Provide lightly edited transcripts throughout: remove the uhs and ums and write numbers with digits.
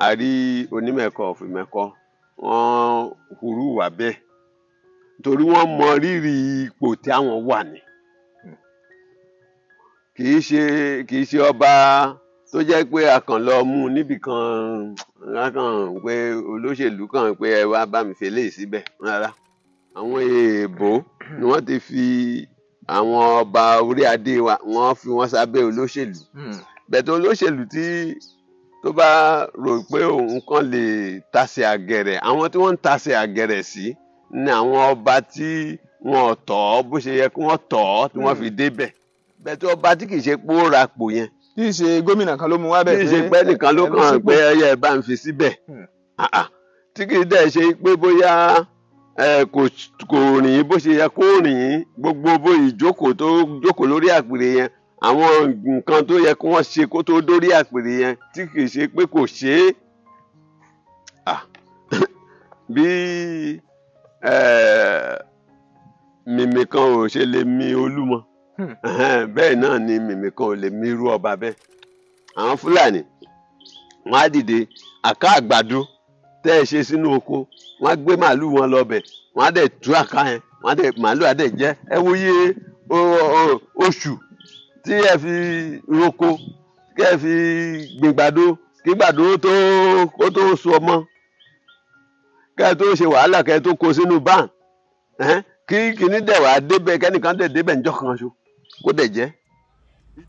A rí onímẹ̀kọ of Ìmẹ̀kọ, wọ́n hurú ìwà bẹ́ẹ̀ torí wọ́n mọ rírì ipò tí àwọn wà ní. Kì í ṣe ọba tó jẹ́ pé a kàn lọ mú un níbì kan, a kàn pé olóṣèlú kan pé ẹ wá bá mi fi eléyìí síbẹ̀. Rárá, àwọn èèbó ni wọ́n ti fi àwọn ọba orí adé wa, wọ́n fi wọ́n sábẹ́ olóṣèlú. Bẹ̀tẹ̀ olóṣèlú tí tó bá rò pé òun kàn lè tasẹ̀ àgẹ̀rẹ̀, àwọn tí wọ́n ń tasẹ̀ àgẹ̀rẹ̀ sí ni àwọn ọba tí wọn ò tọ́ bó ṣe yẹ kí wọ́n tọ́ tí wọ́n fi débẹ̀. Bẹ̀tẹ̀ ọba tí kì í ṣe pé ó rapò yẹn, tí í ṣe gómìnà kan ló mú wá bẹ́ẹ̀, tí kì í ṣe pé nìkan ló kàn pé ẹyẹ bá ń fi síbẹ̀. Ah, ah. Tí kì í dẹ̀ ṣe pé bóyá ẹ kò rìn bó ṣe yẹ kó rìn, gbogbo bó ìjókòó tó jókòó lórí àpèrè yẹn, àwọn nǹkan tó yẹ kí wọ́n ṣe kó tó dórí àpèrè yẹn, tí kì í ṣe pé kò ṣe é. Ah. Bí mìmì kan ò ṣe lè mi Olúmọ, bẹ́ẹ̀ náà ni mìmì kan ò lè mi irú ọba bẹ́ẹ̀. Àwọn Fúlàní, wọ́n á dìde, àká àgbàdo tẹ́ ẹ ṣe sínú oko, wọ́n á gbé màálù wọn lọ bẹ̀, wọ́n á dẹ̀ tú àká yẹn, wọ́n á dẹ̀ màálù á dẹ̀ jẹ́. Ẹ wo iye oṣù tí ẹ fi roko, kí ẹ fi gbìngbàdo, kí gbàdo tó kó tó so ọmọ, kí ẹ tó ṣe wàhálà, kí ẹ tó kó sínú bán, kí kìíní dẹ̀ wá débẹ̀, kẹ́nìkan dẹ̀ débẹ̀ níjọ́ kan ṣo, kó dẹ̀ jẹ́.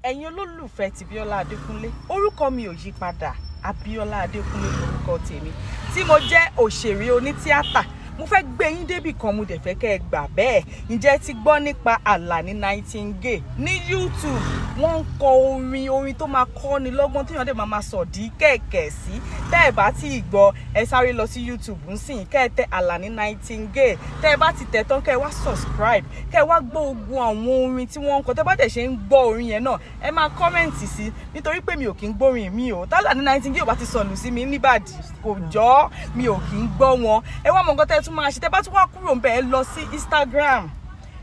Ẹ̀yin olólùfẹ́ ti Bíọ́lá Adékúnlé, orúkọ mi ò yí padà, Abíọ́lá Adékúnlé lórúkọ tèmi tí mo jẹ́ òṣèré onítíátà. Mo fẹ́ gbé yín débì kan, mo dẹ̀ fẹ́ kẹ́ ẹ gbà bẹ́ẹ̀. Ǹjẹ́ ẹ ti gbọ́ nípa Àlàní Nightingale ní YouTube? Wọ́n ń kọ orin, orin tó máa kọ́ ni lọ́gbọ́n, téèyàn dẹ̀ máa máa sọ̀dí kẹ̀kẹ́ sí. Tẹ́ ẹ bá tí ì gbọ́, ẹ sáré lọ sí YouTube ńsìn, kẹ́ ẹ tẹ Àlàní Nightingale. Tẹ́ ẹ bá ti tẹ̀ tán, kẹ́ ẹ wá subscribe, kẹ́ ẹ wá gbọ́ ogun àwọn orin tí wọ́n ń kọ. Tẹ́ bá dẹ̀ ṣe ń gbọ́ orin yẹn náà, ẹ máa comment sí, nítorí pé mi ò kí ń gbórin mi o. Tálàní Nightingale ò bá ti sọnù sí mi níbàdí, kò jọ́, mi ò kí ń gbọ́ wọn. Ẹ wá mọ nǹkan tẹ́ ẹ tún máa ṣe. Tẹ́ bá tún wá kúrò ń bẹ̀, ẹ lọ sí Instagram,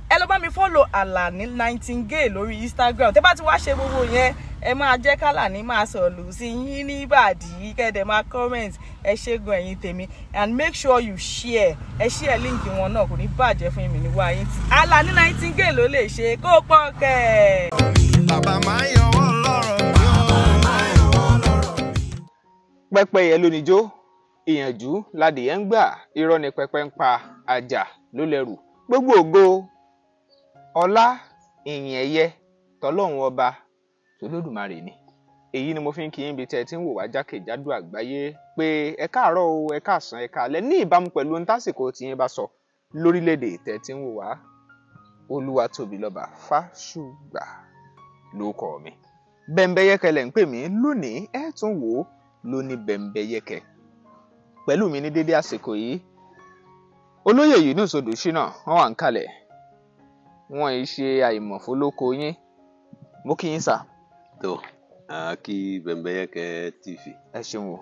ẹ lọ bá mi follow Àlàní Nightingale lórí Instagram. Tẹ́ bá ti wá ṣe gbogbo yẹn, ẹ máa jẹ́ k'Àlàní máa sọ̀lù sí yín níbàdí, kẹ́dẹ̀ máa comment. Ẹ ṣé gan, ẹ̀yin tèmi, and make sure you share, ẹ share link wọn náà. Kò ní bàjẹ́ fún mi níwá yín tí Àlàní Nightingale ló lè ṣe kó pọ̀ kẹ́. Bàbá máa ń yọwọ́ lọ́rọ̀ mi ó. Pẹ́pẹ́yẹ lónìjó, ìyànjú ládìyẹ ń gbà, irọ́ ni pẹpẹ ń pa, àjà ló lẹ́rù. Gbogbo ògo, ọlá, ìyìn, ẹ̀yẹ tọlọ́run Ọba tolódùmarè ni. Èyí ni mo fi ń kí yín bí tẹ́ ẹ ti ń wò wá jákèjádò àgbáyé pé ẹ káàárọ̀ o, ẹ káàsán, ẹ káalẹ́, ní ìbámu pẹ̀lú ohun tásìkò tí yín bá sọ lórílẹ̀‐èdè tẹ́ ẹ ti ń wò wá. Olúwatóbilọ́ba Fásùgbà ló kọ mi. Bẹ́ńbẹ́yẹ́kẹ́ lẹ̀ ń pè mí. Lónìí, ẹ tún wò ó lóní bẹ́ńbẹ́yẹ́kẹ́. Pẹ̀lú mi ní dédé àsìkò yìí, olóyè Yunus Odùṣínà, wọ́n wà ń kalẹ̀, wọ́n yìí ṣe àìmọ̀fólókò yín. Mo kí yín sà. Tó a kí Bẹ́ńbẹ́yẹ́kẹ́ TV. Ẹ ṣeun o.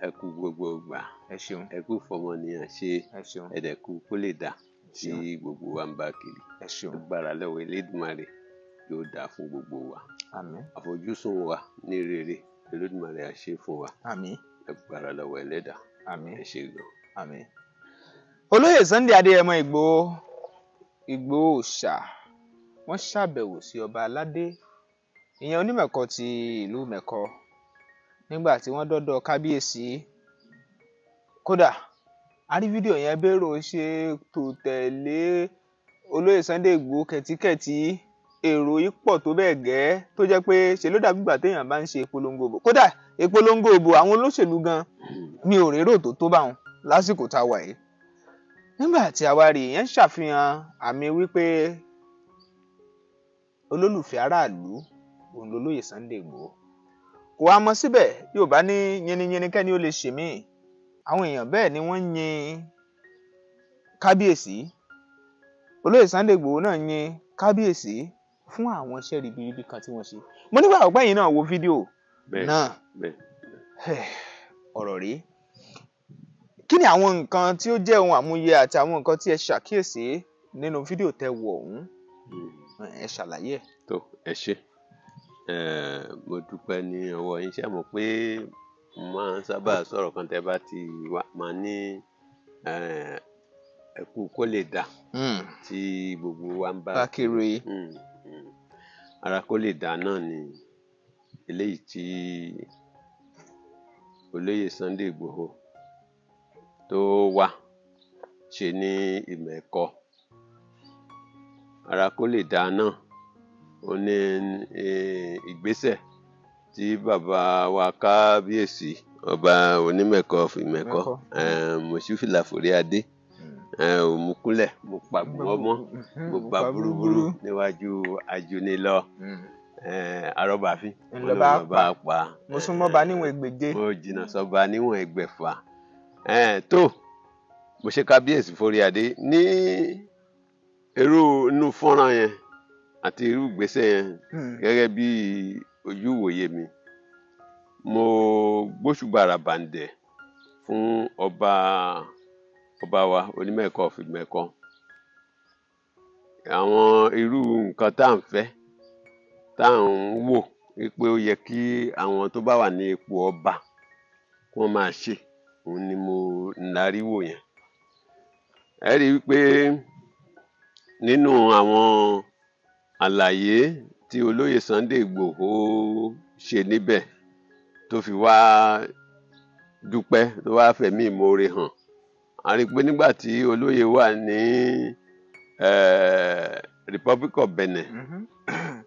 Ẹ kú gbogbo gbà. Ẹ ṣeun. Ẹ kú fọmọnìyàn ṣe. Ẹ ṣeun. Ẹ dẹ̀ kú kó lè dà tí gbogbo wa ń bá kiri. Ẹ ṣeun. Agbára lọ́wọ́ Elédùmarè, yóò dáa fún gbogbo wa. Àmín. Àfojúsùn wa ní rere, Elédùmarè á ṣe fún wa. Àmín. Agbára lọ́wọ́ Ẹlẹ́dàá. Àmín. Ẹ ṣé gan. Àmín. Olóyè Sunday Adéyẹmọ Ìgbòho, Ìgbòho Òòṣà, wọ́n ṣàbẹ̀wò sí ọba aládé, ìyẹn onímẹ̀kọ ti ìlú Mẹ̀kọ. Nígbà tí wọ́n dọ́dọ̀ kábíyèsí, kódà a rí fídíò yẹn, bérò ṣe tò tẹ̀lé olóyè Sunday Ìgbòho kẹ̀tíkẹ̀tí, èrò yìí pọ̀ tó bẹ́ẹ̀ gẹ́ tó jẹ́ pé ṣe ló dàbí ìgbà téèyàn bá ń ṣe ìpolongo ìbò. Kódà ìpolongo ìbò àwọn olóṣèlú gan, mi ò rérò tó tó báwọn lásìkò tá a wà yìí. Nígbà tí a wá rí ìyẹn, ṣàfihàn àmì wípé olólùfẹ́ aráàlú òun lolóyè Sunday Ìgbòho. Kò wá mọ síbẹ̀, yóò bá ní yiniyini kẹ́ni ó lè ṣe míì. Àwọn èèyàn bẹ́ẹ̀ ni wọ́n ń yin kábíyèsí. Olóyè Sunday Ìgbòho náà yin kábíyèsí fún àwọn iṣẹ́ ribiribi kan tí wọ́n ṣe. Mo nígbà ọ̀pẹ́ yìí náà wo fídíò náà. Bẹ́ẹ̀. Ọ̀rọ̀ rí, kí ni àwọn nǹkan tí ó jẹ́ ohun àmúyẹ àti àwọn nǹkan tí ẹ ṣàkíyèsí nínú fídíò tẹ́ wò ọ̀hún? Ẹ ṣàlàyé ẹ̀. Tó, ẹ ṣé. Mo dúpẹ́ ní ọwọ́ yín. Ṣé mọ̀ pé Mo máa ń sábà sọ̀rọ̀ kan tẹ́ bá ti wá, máa ní ẹ̀kú kó lè dà tí gbogbo wa ń bá kiri. Ara kó lè dà náà ni eléyìí tí olóyè Sunday Igboho tó wá ṣe ní Ìmẹ̀kọ. Ara kó lè dà náà ó ní ìgbésẹ̀ tí bàbá wa kábíyèsí ọba onímẹ̀kọ fìmẹ̀kọ Mosúfìlà Foríadé òmùkúnlẹ̀ mo pàgbọ́ mọ́ mo pa burúburú níwájú ajúnilọ arọ́bàfín ńlọba pa mo súnmọ́ ba níwọ̀n ẹgbẹ̀je mo jìnnà sọ́ba níwọ̀n ẹgbẹ̀fà. Tó mo ṣe kábíyèsí Foríadé ní irú inú fọ́nrán yẹn àti irú ìgbésẹ̀ yẹn gẹ́gẹ́ bí ojú ìwòye mi, mo gbóṣùbàrà bàǹdẹ̀ fún ọba wa onímẹ̀kọ fìmẹ̀kọ. Àwọn irú nǹkan tá à ń fẹ́, tá à ń wò wípé ó yẹ kí àwọn tó bá wà ní ipò ọba kí wọ́n máa ṣe, òun ni mo ń wò yẹn. Ẹ rí i wípé nínú àwọn àlàyé tí olóyè Sunday Igboho ṣe níbẹ̀ tó fi wá dúpẹ́, tó wá fẹ̀mí ìmoore hàn, a rí i pé nígbà tí olóyè wà ní Republic of Benin,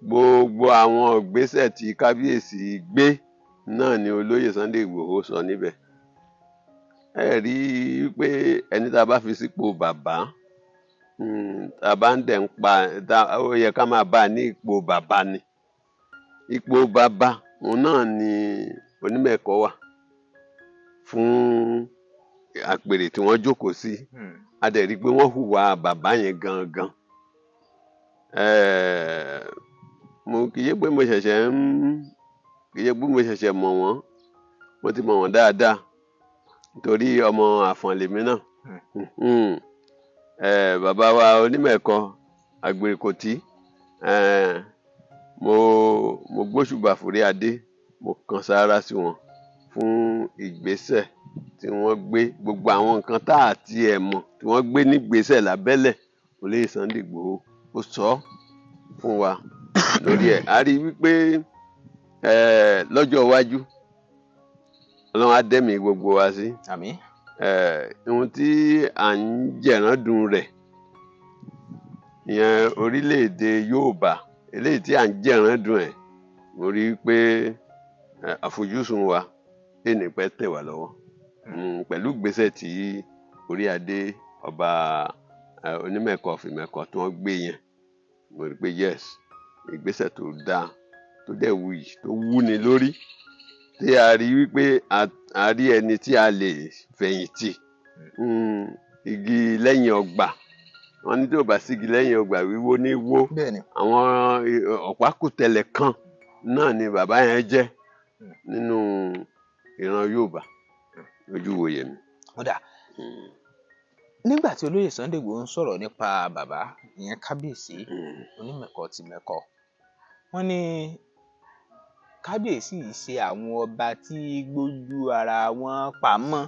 gbogbo àwọn ìgbésẹ̀ tí kábíyèsí gbé náà ni olóyè Sunday Igboho sọ níbẹ̀. Ẹ rí i pé ẹni tá a bá fi sípò bàbá, tá a bá ń dẹ̀ ń pa, ó yẹ ká máa bá a ní ipò bàbá ni. Ipò bàbá òun náà ni onímẹ̀kọ wà fún àpèrè tí wọ́n jókòó sí. A dẹ̀ rí i pé wọ́n hùwà bàbá yẹn gangan. Mo kì í ṣe pé mo ṣẹ̀ṣẹ̀ ń kì í ṣe pé mo ṣẹ̀ṣẹ̀ mọ̀ wọ́n, mo ti mọ̀ wọ́n dáadáa torí ọmọ Àfọ̀n lèmi náà. Bàbá wa onímẹ̀kọ Àgbèrèkòtí, mo gbóṣùbà Foríadé, mo kan sáárá sí wọn fún ìgbésẹ̀ tí wọ́n gbé, gbogbo àwọn nǹkan tá à ti ẹ̀ mọ̀ tí wọ́n gbé nígbésẹ̀ lábẹ́lẹ̀. Olóyè Sunday Igboho ó sọ fún wa lórí ẹ̀. A rí i wípé lọ́jọ́ iwájú Ọlọ́run á dẹ́mi gbogbo wa sí. Àmín. Ohun tí à ń jẹ̀rán-dùn rẹ̀ ìyẹn orílẹ̀-èdè Yorùbá, eléyìí tí à ń jẹ̀rán-dùn ẹ̀, mo rí i pé àfojúsùn wa lè ní pẹ́ tẹ̀ wá lọ́wọ́ pẹ̀lú ìgbésẹ̀ tí Oríadé ọba onímẹ̀kọ fìmẹ̀kọ tí wọ́n gbé yẹn. Mo rí i pé yes, ìgbésẹ̀ tó dáa tó dẹ̀ wuyì tó wúni lórí, tí a rí wípé a rí ẹni tí a lè fẹ̀yìntì. Igi lẹ́yìn ọgbà, wọ́n ní tí ò bá sígi lẹ́yìn ọgbà wíwó ní wó. Àwọn ọ̀pákùtẹ̀lẹ̀ kan náà ni bàbá yẹn jẹ́ nínú ìran Yorùbá lójú ìwòye mi. Ó dà, nígbà tí olóyè Sunday Igboho ń sọ̀rọ̀ nípa bàbá ìyẹn kábíyèsí onímẹ̀kọ tìmẹ̀kọ, wọ́n ní kábíyèsí yìí ṣe àwọn ọba tí gbójú ara wọn pamọ́.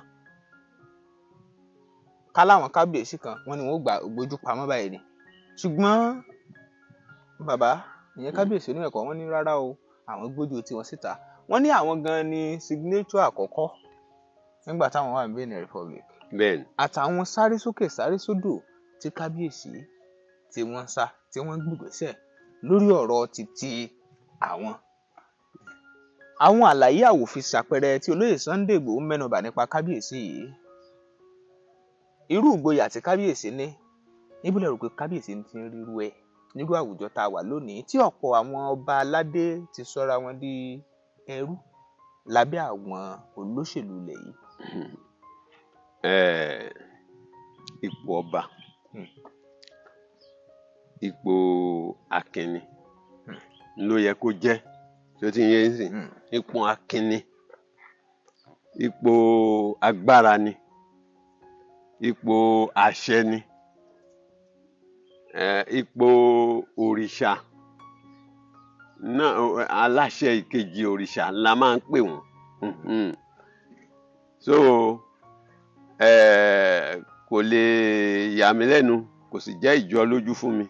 Ká láwọn kábíyèsí kan wọ́n ní wọn ó gbà gbójú pamọ́ báyìí ni, ṣùgbọ́n bàbá ìyẹn kábíyèsí onímẹ̀kọ wọ́n ní rárá o, àwọn gbójú tiwọn síta. Wọ́n ní àwọn gan ni signature àkọ́kọ́ nígbà táwọn wà ní Benin Republic. Bẹ́ẹ̀ni. Àtàwọn sáré sókè sáré sódò tí kábíyèsí tí wọ́n sá tí wọ́n gbìgbésẹ̀ lórí ọ̀rọ̀ títí àwọn. Àwọn àlàyé àwòfin ṣàpẹẹrẹ tí olóyè Sunday Igboho mẹ́nubà nípa kábíyèsí yìí. Irú ìgboyà tí kábíyèsí ní, níbo lẹ rò pé kábíyèsí ti ń rírú ẹ̀ nírú àwùjọ tá a wà lónìí tí ọ̀pọ̀ àwọn ọba aládé ti sọra wọn di ẹrú lábẹ́ àwọn olóṣèlú ilẹ̀ yìí? Ipò ọba, ipò akínni ló yẹ kó jẹ́, tí ó ti ń yé ń sìn. Ipò akínni, ipò agbára ni, ipò àṣẹ ni, ipò òrìṣà náà, aláṣẹ ìkejì òrìṣà la máa ń pè wọ́n. Kò lè yà mí lẹ́nu, kò sì jẹ́ ìjọ lójú fún mi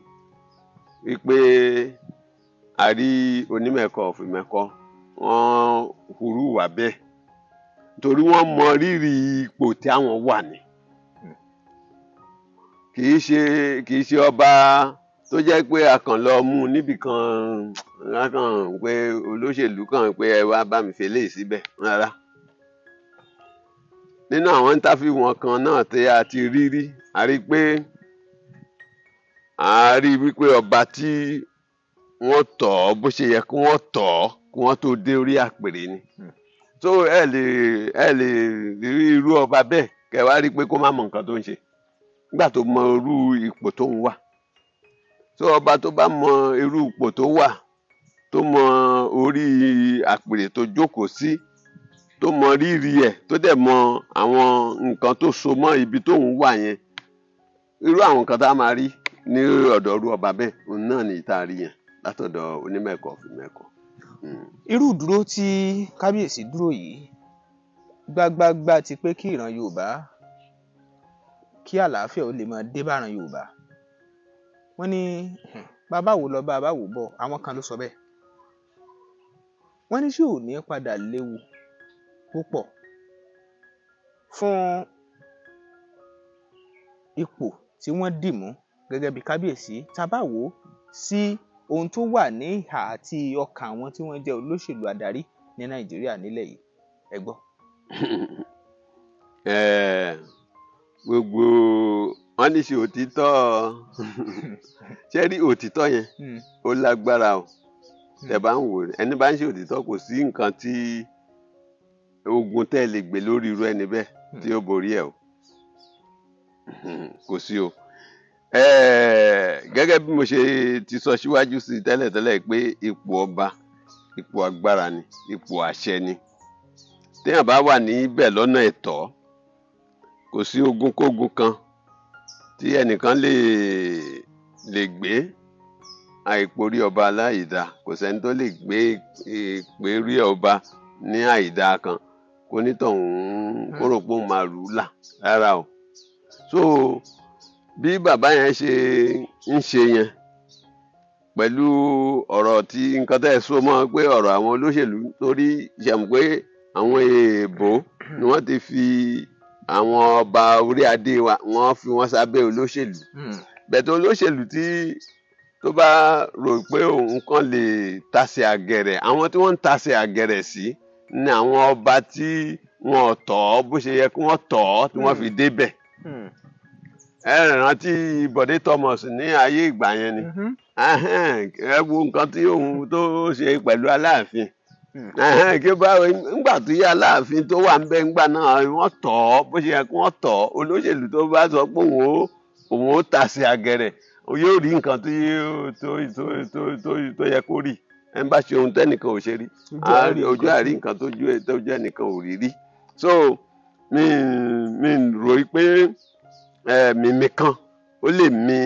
wípé a rí onímẹ̀kọ òfìmẹ̀kọ wọ́n hurú wà bẹ́ẹ̀, torí wọ́n mọ rírì ipò tí àwọn wà ní. Kì í ṣe ọba tó jẹ́ pé a kàn lọ mú un níbì kan, a kàn pé olóṣèlú kàn pé ẹ wá bá mi fi eléyìí síbẹ̀ rárá. Nínú àwọn íńtáfíù wọn kan náà tí a ti rí rí, a rí wípé ọba tí wọ́n tọ̀ ọ́ bó ṣe yẹ kí wọ́n tọ̀ ọ́ kí wọ́n tó dé orí àpèrè ni. So ẹ lè rí irú ọba bẹ́ẹ̀ kẹ́ wá rí pé kó má mọ nǹkan tó ń ṣe nígbà tó mọ irú ipò tó ń wà. So ọba tó bá mọ irú ipò tó wà, tó mọ orí àpèrè tó jókòó sí, tó mọ rírì ẹ̀, tó dẹ̀ mọ àwọn nǹkan tó so mọ́ ibi tó ń wà yẹn, irú àwọn nǹkan tá a máa rí ní ọ̀dọ̀ irú ọba bẹ́ẹ̀, òun náà ni ìta rí yẹn látọ̀dọ̀ onímẹ̀kọ òfìmẹ̀kọ. Irú ìdúró tí kábíyèsí dúró yìí gbágbágbá ti pé kí ìran Yorùbá, kí àlàáfíà ó lè máa dé báran Yorùbá. Wọ́n ní bàbá wo lọ bàbá wo bọ̀, àwọn kan ló sọ bẹ́ẹ̀. Wọ́n ní ṣé ò ní padà léwu púpọ̀ fún ipò tí wọ́n dì mú gẹ́gẹ́ bí kábíyèsí, tá bá wò ó sí ohun tó wà ní ìhà àti ọkàn àwọn tí wọ́n jẹ́ olóṣèlú adarí ní Nàìjíríà nílẹ̀ yìí? Ẹ gbọ́. Gbogbo wọn ní ṣe òtítọ́, ṣé rí òtítọ́ yẹn ó lágbára o. Tẹ́ bá ń wò, ẹni bá ń ṣe òtítọ́, kò sí nǹkan tí ogun tẹ́ lè gbé lórí irú ẹni bẹ́ẹ̀ tí ó borí ẹ̀ o, kò sí o. Gẹ́gẹ́ bí mo ṣe ti sọ síwájú sí tẹ́lẹ̀tẹ́lẹ̀ pé ipò ọba, ipò agbára ni, ipò àṣẹ ni. Téèyàn bá wà níbẹ̀ lọ́nà ẹ̀tọ́, kò sí ogunkógun kan tí ẹnìkan lè gbé àìporí ọba aláìda. Kò sẹ́ni tó lè gbé ìpèrí ọba ní àìda kan kó nítọ̀hún kó rò pé òun máa rù ú là rárá o. So bí bàbá yẹn ṣe ń ṣe yẹn pẹ̀lú ọ̀rọ̀ tí nǹkan tẹ́ ẹ so mọ́ pé ọ̀rọ̀ àwọn olóṣèlú, torí ṣẹ̀mú pé àwọn èèbó ni wọ́n ti fi àwọn ọba orí adé wa, wọ́n fi wọ́n sábẹ́ olóṣèlú. Bẹ̀tẹ̀ olóṣèlú tí tó bá rò pé òun kàn lè tasẹ̀ àgẹ̀rẹ̀, àwọn tí wọ́n ń tasẹ̀ àgẹ̀rẹ̀ sí ni àwọn ọba tí wọ́n tọ̀ ọ́ bó ṣe yẹ kí wọ́n tọ̀ ọ́ tí wọ́n fi débẹ̀. Ẹ rántí Bọ̀dé Thomas ní ayé ìgbà yẹn ni. Ẹ wo nǹkan tí òun tó ṣe pẹ̀lú Aláàfin. Kí bá ńgbà tó yẹ Aláàfin tó wà ńbẹ̀ ńgbà náà, wọ́n tọ̀ ọ́ bó ṣe yẹ kí wọ́n tọ̀ ọ́. Olóṣèlú tó bá sọ pé òun ó tasẹ̀ àgẹ̀rẹ̀, yóò rí nǹkan tó yẹ kó rí. Ẹ ń bá ṣe ohun tẹ́nìkan ò ṣe rí, ojú àrí nǹkan tó ju ẹnìkan ò rí rí. So mi rò pé mímí kan ó lè mi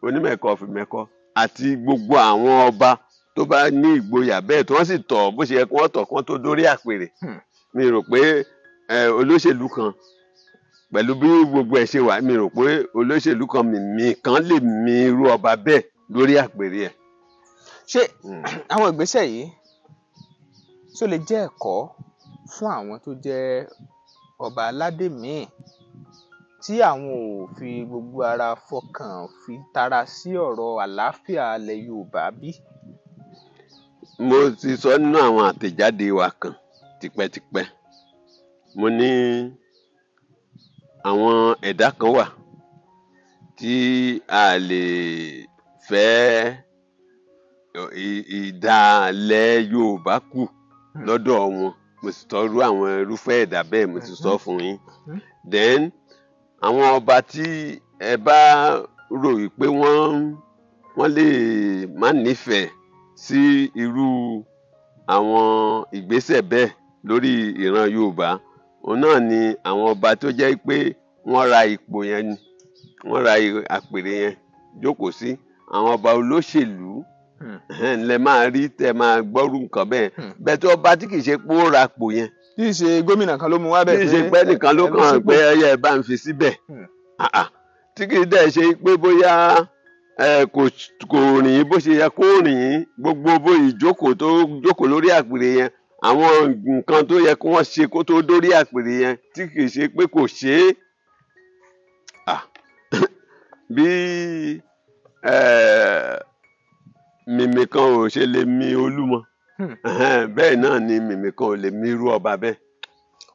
onímẹ̀kọ òfìmẹ̀kọ àti gbogbo àwọn ọba tó bá ní ìgboyà bẹ́ẹ̀ tí wọ́n sì tọ̀ bó ṣe yẹ kí wọ́n tọ̀ kí wọ́n tó dórí àpèrè. Mi rò pé olóṣèlú kan pẹ̀lú bí gbogbo ẹ̀ ṣe wà, mi rò pé olóṣèlú kan mímí kan lè mi irú ọba bẹ́ẹ̀ lórí àpèrè ẹ̀. Ṣé àwọn ìgbésẹ̀ yìí tó lè jẹ́ ẹ̀kọ́ fún àwọn tó jẹ́ ọba aládé míì tí àwọn ò fi gbogbo ara fọkàn fi tara sí ọ̀rọ̀ àlàáfíà ilẹ̀ Yorùbá bí? Mo ti sọ nínú àwọn àtẹ̀jáde wa kan tipẹ́tipẹ́, mo ní àwọn ẹ̀dá kan wà tí a lè fẹ́ ìdálẹ̀ Yorùbá kù lọ́dọ̀ wọn. Mo sì tọrú àwọn irúfẹ́ ẹ̀dá bẹ́ẹ̀, mo ti sọ fún yín. Then àwọn ọba tí ẹ bá rò wípé wọ́n lè má nífẹ̀ẹ́ sí irú àwọn ìgbésẹ̀ bẹ́ẹ̀ lórí ìran Yorùbá, òun náà ni àwọn ọba tó jẹ́ pé wọ́n ra ipò yẹn ni, wọ́n ra àpèrè yẹn jókòó sí. Àwọn ọba olóṣèlú lẹ máa rí tẹ máa gbọ́rú nǹkan bẹ́ẹ̀. Bẹ́ẹ̀ tó ọba tí kì í ṣe pé ó ra ipò yẹn, tí í ṣe gómìnà kan ló mú wá bẹ́ẹ̀, tí í ṣe pé nìkan ló kàn pé ẹyẹ bá ń fi síbẹ̀, Tí kì í dẹ̀ ṣe pé bóyá kò rìn bó ṣe yẹ kó rìn, gbogbo bó ìjókòó tó jókòó lórí àpèrè yẹn, àwọn nǹkan tó yẹ kí wọ́n ṣe kó tó dórí àpèrè yẹn tí kì í ṣe pé kò ṣe é. Bí mímì kan ò ṣe lè mi Olúmọ, bẹ́ẹ̀ náà ni mímì kan ò lè mi irú ọba bẹ́ẹ̀.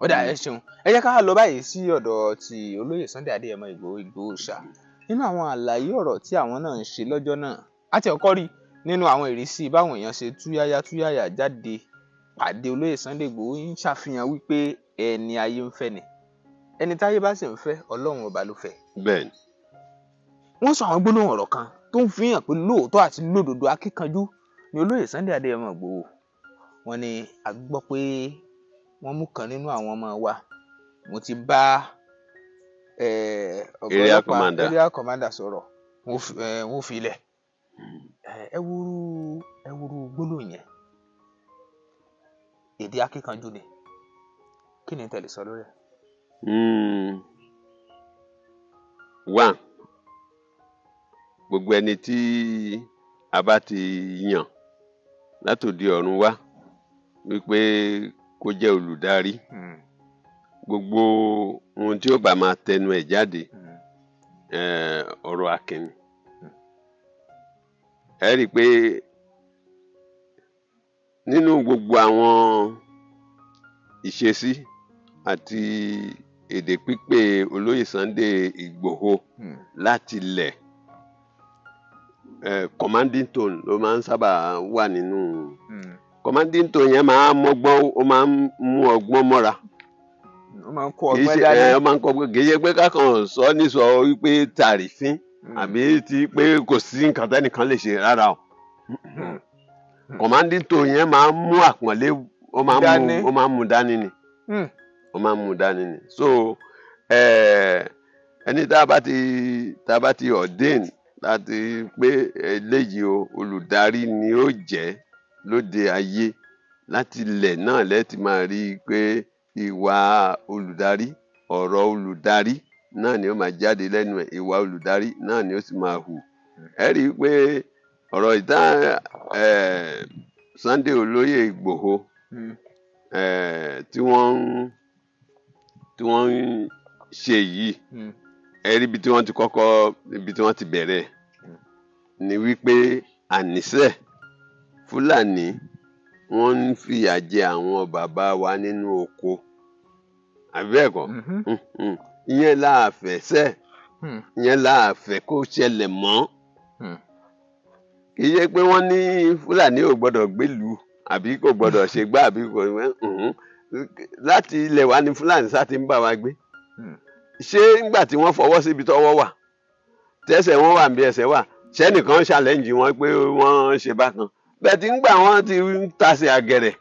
Ó dà, ẹ ṣeun. Ẹ jẹ́ ká lọ báyìí sí ọ̀dọ̀ ti olóyè Sunday Adéyẹmọ Ìgbòho Ìgbòho ṣá. Nínú àwọn àlàyé ọ̀rọ̀ tí àwọn náà ń ṣe lọ́jọ́ náà, a ti ọkọ rí nínú àwọn ìrísí báwọn èèyàn ṣe túyáyá túyáyá jáde pàdé olóyè Sunday Ìgbòho ń ṣàfihàn wípé ẹni ayé ń fẹ́ ni, ẹni táyé bá sì ń fẹ́, Ọlọ́run ọba ló fẹ́. Bẹ́ẹ̀ni. Wọ́n sọ àwọn gbólóhùn ọ̀rọ̀ kan tó ń fi hàn pé lóòótọ́ àti lódodo akíkanjú ni olóyè Sunday Adéyẹmọ Ìgbòho. Wọ́n ní a gbọ́ pé wọ́n mú kan nínú àwọn ọmọ wa, mo ti bá area commander, area commander sọ̀rọ̀, wọ́n fi ilẹ̀. Ẹ wúru gbólóhùn yẹn, èdè akíkanjú ni. Kí ni tẹ̀lé sọ lórí ẹ̀? One, gbogbo ẹni tí a bá ti yàn látòdì ọ̀run wá wípé kó jẹ́ olùdarí, gbogbo ohun tí ó bá máa tẹnu ẹ̀ jáde, ọ̀rọ̀ akin. Ẹ rí i pé nínú gbogbo àwọn ìṣesí àti èdè pípé olóyè Sunday Ìgbòho láti lẹ̀, commanding tone ló máa ń sábà wà nínú. Commanding tone yẹn máa ń mọ́gbọ́n, ó máa ń mú ọgbọ́n mọ́ra. Ó máa ń kó ọgbọ́n dání. Ó máa ń kó ọgbọ́n, kì í ṣe pé kákan sọ ní sọ wípé tàrífín àbí ti pé kò sí nǹkan tẹ́nìkan lè ṣe rárá o. Commanding tone yẹn máa ń mú àpọ́nlé, ó máa ń mú dání ni. Ó máa ń mú dání ni. So ẹni tá a bá ti ordain láti pé eléyìí o, olùdarí ni ó jẹ́ lóde ayé, láti ilẹ̀ náà lẹ́ẹ̀tì máa rí i pé ìwà olùdarí, ọ̀rọ̀ olùdarí náà ni ó máa jáde lẹ́nu ẹ̀, ìwà olùdarí náà ni ó sì máa hù. Ẹ rí i pé ọ̀rọ̀ ìtàn Sunday olóyè Ìgbòho tí wọ́n ń ṣe yìí, ẹ rí ibi tí wọ́n ti kọ́kọ́, ibi tí wọ́n ti bẹ̀rẹ̀ ni wípé àníṣe Fúlàní wọ́n ń fìyà jẹ àwọn bàbá wa nínú oko, àbí bẹ́ẹ̀ kọ́? Ìyẹn la fẹ́ sẹ́, ìyẹn la fẹ́ kó ṣẹlẹ̀ mọ́. Kì í ṣe pé wọ́n ní Fúlàní ò gbọ́dọ̀ gbélùú àbí kò gbọ́dọ̀ ṣe gbá àbí kò láti ilẹ̀ wa ni Fúlàní sá ti ń bá wa gbé. Ṣé ńgbà tí wọ́n fọwọ́ síbi tọ́wọ́ wà, tẹ́sẹ̀ wọn wà níbi ẹsẹ̀ wà, ṣẹ́nìkan ṣàlẹ́ǹjì wọn pé wọ́n ṣe bákan? Bẹ́ẹ̀ tí ńgbà wọ́n ti ń tasẹ̀ àgẹ̀rẹ̀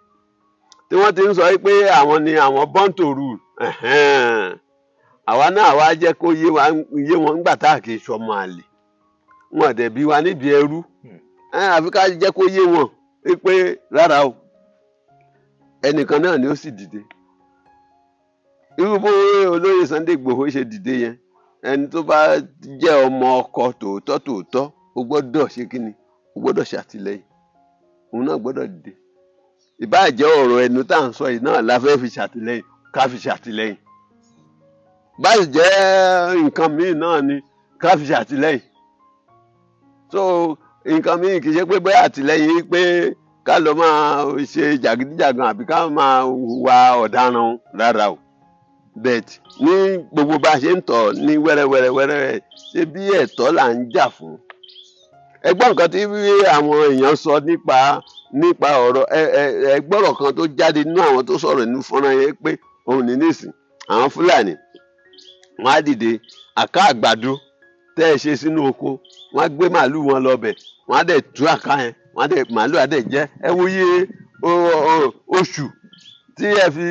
tí wọ́n ti ń sọ pé àwọn ni àwọn born to rule, àwa náà wá jẹ́ kó yé wọn ńgbà tá a kì í ṣọmọ àlè, wọn dẹ̀ bí wa nídìí ẹrú, àfi ká jẹ́ kó yé wọn pé rárá o, ẹnìkan náà ni ó sì dìde. Irú bó olóyè Sunday Ìgbòho ṣe dìde yẹn, ẹni tó bá jẹ́ ọmọ ọkọ tòótọ́ tòótọ́, ó gbọ́dọ̀ ṣe kíni, ó gbọ́dọ̀ ṣàtìlẹ́yìn, òun náà gbọ́dọ̀ dìde. Ìbáà jẹ́ ọ̀rọ̀ ẹnu tá à ń sọ yìí náà la fẹ́ fi ṣàtìlẹ́yìn, ká fi ṣàtìlẹ́yìn. Báyìí jẹ́ nǹkan míì náà ni ká fi ṣàtìlẹ́yìn. So nǹkan míì kì í ṣe pé bóyá àtìlẹ́yìn pé ká lọ máa ṣe jàgídíjàgan àbí ká máa hùwà ọ̀daràn rárá o. But ní gbogbo bá a ṣe ń tọ̀ ní wẹ́rẹ́wẹ́rẹ́wẹ́rẹ́, ṣe bí ẹ̀tọ́ là ń jà fún. Ẹ gbọ́ nǹkan tí àwọn èèyàn sọ nípa ọ̀rọ̀ ẹ gbọ́rọ̀ kan tó jáde nínú àwọn tó sọ̀rọ̀ nínú fọ́nrán yẹn pé òun ní nísìn àwọn Fúlàní wọ́n á dìde àká àgbàdo tẹ́ ẹ ṣe sínú oko, wọ́n á gbé màálù wọn lọ bẹ̀, wọ́n á dẹ̀ tú àká yẹn, wọ́n á dẹ̀ màálù á dẹ̀ jẹ. Ẹ wo iye oṣù tí ẹ fi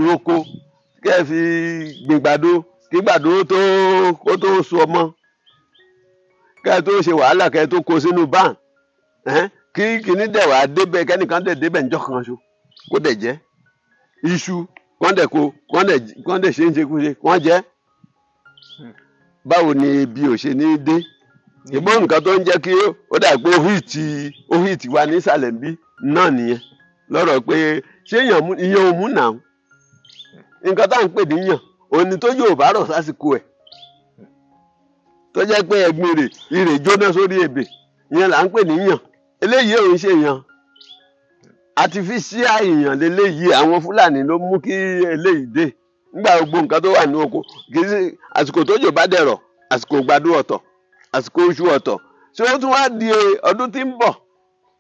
roko, kí ẹ fi gbìngbàdo, kí gbàdo kó tó so ọmọ, kí ẹ tó ṣe wàhálà, kí ẹ tó kó sínú bán, kí kìíní dẹ̀ wá débẹ̀, kẹ́nìkan dẹ̀ débẹ̀ níjọ́ kan ṣo kó dẹ̀ jẹ́ iṣu, kán dẹ̀ kó, kán dẹ̀ ṣe ń ṣekúṣe, kán jẹ́. Báwo ni ebi ò ṣe ní dé? Ìbọn nǹkan tó ń jẹ́ kí ó dà pé ó hìtì wa nísàlẹ̀ bí náà nìyẹn, lọ́rọ̀ pé ṣé ìyẹn ò mú nà ó. Nǹkan tá à ń pè níyàn òní tó yóò bá rọ̀ sásìkò ẹ̀, tó jẹ́ pé ẹ̀gbin rè irè jóná sórí ebè, ìyẹn là ń pè níyàn. Eléyìí ò ń ṣe yàn, artificial èèyàn leléyìí. Àwọn Fúlàní ló mú kí eléyìí dé. Nígbà gbogbo nǹkan tó wà ní oko, kì í ṣe àsìkò tójò bá dẹ̀rọ̀, àsìkò gbadó ọ̀tọ̀, àsìkò oṣù ọ̀tọ̀. Ṣé ó tún wá di ọdún tí ń bọ̀?